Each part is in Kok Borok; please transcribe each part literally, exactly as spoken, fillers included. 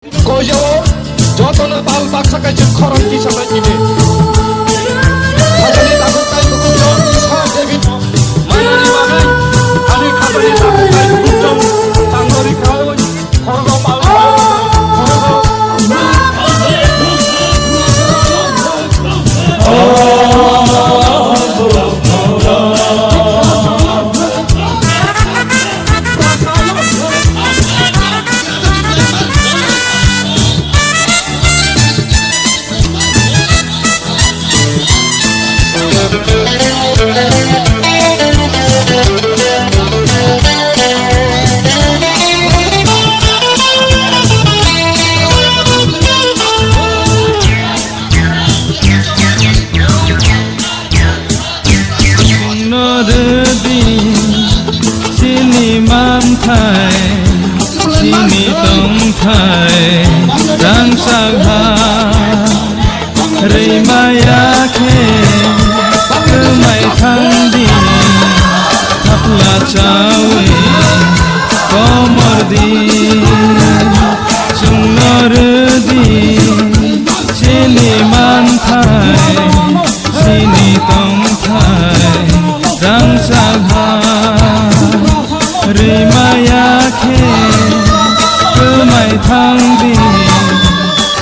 Koyo jotono tal baksa kaisa khorang kisa bai kini. Hajani tabuk tai bukup jon kisa David mainani bagwi ani hajani tabuk tai bukup jon tangori kaui khorgo pal khorgo. Chini manthai, chini tongthai, rangchak ha, rimaya khe, kwmai thangdi, thapla chawi, komor di, chwngno rwdi, chini manthai, chini tongthai, rangchak ha, rimaya khe, kwmai thangdi,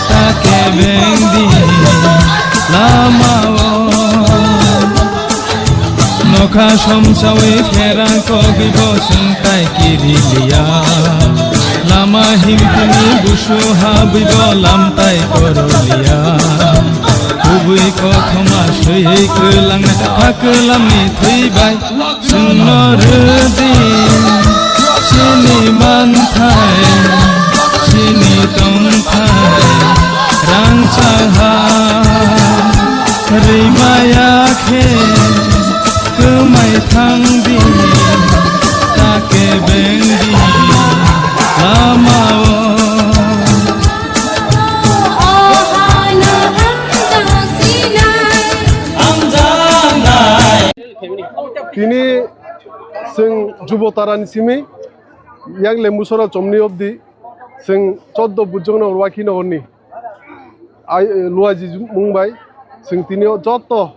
take bengdi, lamao. Nokha somsawi pherang kogwi bo chwng tai kiri liya. Lama himtini busu habwi bo lam tai koro liya. Kubui kothoma swiwi kwlangna ha kwlamni thwi bai. Chwngno rwdi chini manthai, chini tongthai, rangchak ha, rimaya khe, kwmai thangdi, take bengdi, lamao. Tini chwng Jubo Tarani simi yang Lembusora chomni obdi chwng choddo Bujjongnagar Wakhi Nagarni ai, Luaji mung bai chwng tini o joto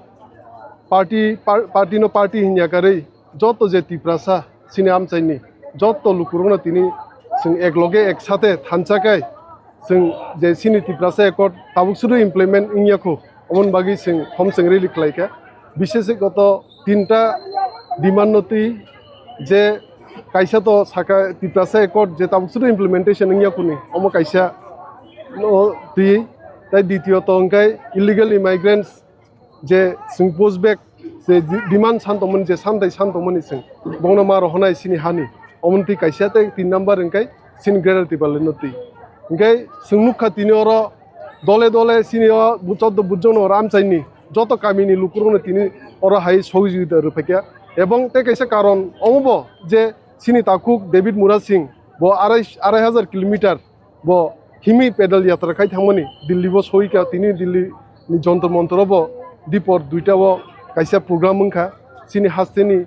party, par-, party no party hinya karwi joto je Tiprasa chini amchaini joto lukurokno tini chwng ek loge ek sate thansa kai chwng je chini Tiprasa Accord tabuk sudu implement wngya kho, oboni bagwi chwng hom chwng rally khlai kha. Bishesh goto tinta demand no twi je kaisa to saka Tiprasa Accord je tabuk sudu implementation wngya kho ni, omo kaisa no twi, tai ditiyo to hwnkhe illegal immigrants je chwng push back je di-, demand san tongmani, je santai san tongmani chwng bongno ma rohonai chini hani, omono twi kaisa tei tin number hwnkhe chini Greater Tipraland no twi. Hwnkhe chwng nukha tini oro dole dole chini o bu-, choddo Bujjongnagar amchaini joto kamini lukurokno tini oro hai sohojogita rwphaikha, ebong tei kaisa karon omobo je chini takhuk David Murasing bo arai, arai hajar kilometer bo himwi pedal yatra khai thangmani Delhi bo soika, tini Delhi ni Jantar Mantar o bo dipor duita o kaisa program wngkha. Chini hasteni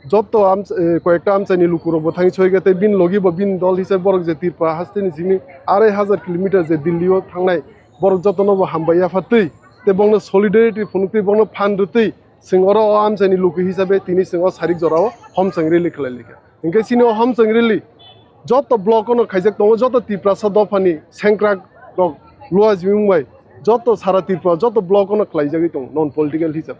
joto am-, eh, koyekta amchaini lukurok bo thangwi soika tei bini logi bo bini dol hisab borok je Tripura hasteni simi arai hajar kilometer je Delhi o thangnai borok jotono bo hambai yaphartwi tei bongno solidarity phunuktwi bongno phan rwtwi chwng oro o amchaini luku hisabe tini chwng o sarik jorao hom chwng rally khlai likha. Hingke chini o hom chwng rally joto block ono khaijak tongo, joto Tiprasa dophani sengkrak rok Luajimung bai joto sara Tripura joto block ono khlaijagwi tongo non political hisab.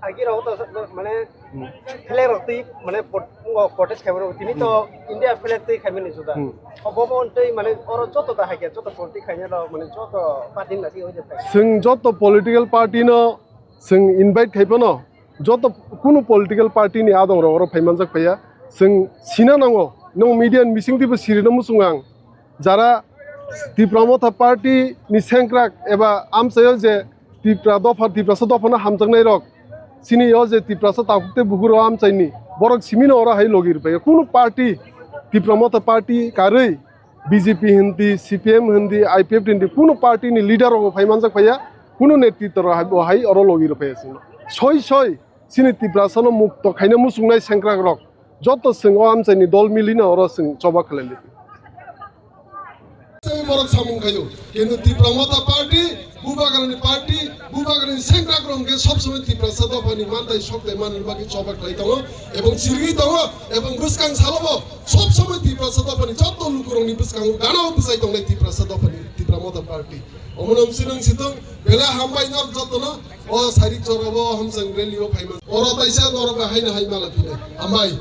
Agi rok to mane Hmm. Flag rok twi mane pot-, ngo protest khaimani tini to Hmm. India flag twi khaimani juda. Hmm. Obo bo twi mane oro joto da haikhe joto politic khainai rok mane joto party ni nasi hoide. Chwng joto political party no chwng invite khai phano joto kunu political party ni adong rok oro phai manjak phaiya. Chwng sina nango, nwng media ni bising twibo sirino muchungo ang, jara Tipra Motha party ni sengkrak eba amchaio je Tipra dopha, Tiprasa dophano hamjaknai rok, chini o je Tiprasa takhuk tei bukhuk rok amchaini borok simino oro hai logi rwphaiya. Kunu party, Tipra Motha party karwi B J P hindi, C P M hindi, I P F hindi, kunu party ni leader rok bo phai manjak phaiya, kunu netritwa rok bo hai oro logi rwphaiya chwngno. Soi soi chini Tiprasano mukto khaina muchungnai sengkrak rok joto chwng o amchaini dol milino oro chwng choba khlai lai. Borok samung khayo. Kintu Tipra Motha Party, Bubagrani party, Bubagrani sengkrak rok hwnkhe sob somoi Tiprasa dophani mantai soktai manwi bagwi choba khlai tongo ebong chirigwi tongo ebong bwskang salobo sob somoi Tiprasa dophani joto lukurokni bwskango gana bwsai tongnai Tiprasa dophani Tipra Motha Party. Omono wngsi nang sitong belai hambai norok jotono o sari chorabo hamsang rally o phaima. Oro taisa norok haino hai mala phinai. Hambai.